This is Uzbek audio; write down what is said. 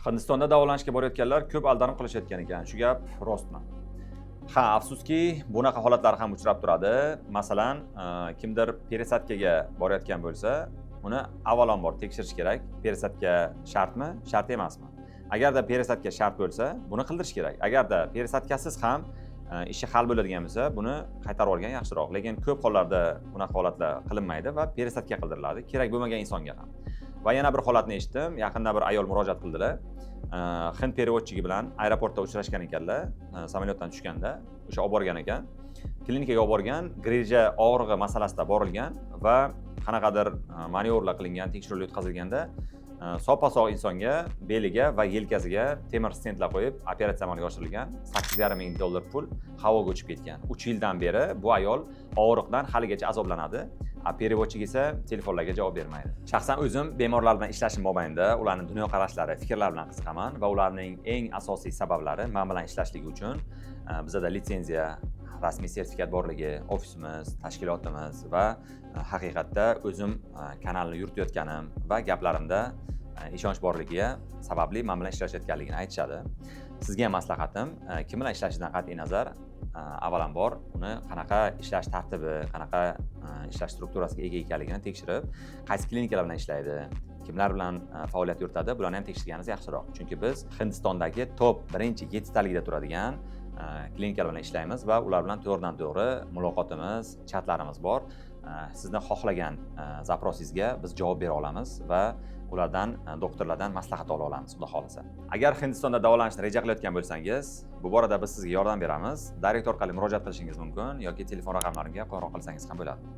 Hindistonda davolanishga borayotganlar ko'p aldanib qolishayotgan ekan. Shu gap rostmi? Ha, afsuski, bunaqa holatlar ham uchrab turadi. Masalan, kimdir пересадка ga borayotgan bo'lsa, uni avvalambor tekshirish kerak. Пересадка shartmi, shart emasmi? Agarda пересадка shart bo'lsa, buni qildirish kerak. Agarda пересадка siz ham ishi hal bo'ladigan bo'lsa, buni qaytarib olgan yaxshiroq. Lekin ko'p hollarda bunaqa holatlar qilinmaydi va пересадка qildiriladi, kerak bo'lmagan insonga ham. Va yana bir holatni eshitdim. Yaqinda bir ayol murojaat qildilar. Hind переводчик i bilan aeroportda uchrashgan ekanlar, samolyotdan tushganda o'sha olib borgan ekan. Klinikaga olib borgan, грыжа og'rig'i masalasida borilgan va qanaqadir manyovrlar qilingan, tekshiruvlar o'tkazilganda soppa sog' insonga beliga va yelkasiga temir stentlar qo'yib operatsiya amalga oshirilgan. 8,5 ming dollar pul havoga uchib ketgan. 3 yildan beri bu ayol og'riqdan haligacha azoblanadi. А переводчик esa telefonlarga javob bermaydi. Shaxsan o'zim bemorlar bilan ishlashim mobaynida ularning dunyoqarashlari, fikrlari bilan qiziqaman va ularning eng asosiy sabablari man bilan ishlashligi uchun bizada litsenziya, rasmiy sertifikat borligi, ofisimiz, tashkilotimiz va haqiqatda o'zim kanalni yuritayotganim va gaplarimda ishonch borligiga sababli man bilan ishlashayotganligini aytishadi. Sizga ham maslahatim, kim bilan ishlashidan qat'iy nazar, avvalambor uni qanaqa ishlash tartibi, qanaqa ishlash strukturasiga ega ekanligini tekshirib, qaysi klinikalar bilan ishlaydi, kimlar bilan faoliyat yuritadi, bularni ham tekshirganingiz yaxshiroq. Chunki biz Hindistondagi top birinchi yettitaligida turadigan klinikalar bilan ishlaymiz va ular bilan to'g'ridan to'g'ri muloqotimiz, chatlarimiz bor. Sizni xohlagan запрос ingizga biz javob bera olamiz va ulardan, doktorlardan maslahat ola olamiz, xudo xohlasa. Agar Hindistonda davolanishni reja qilayotgan bo'lsangiz, bu borada biz sizga yordam beramiz. Direct orqali murojaat qilishingiz mumkin yoki telefon raqamlarimga qo'ng'iroq qilsangiz ham bo'ladi.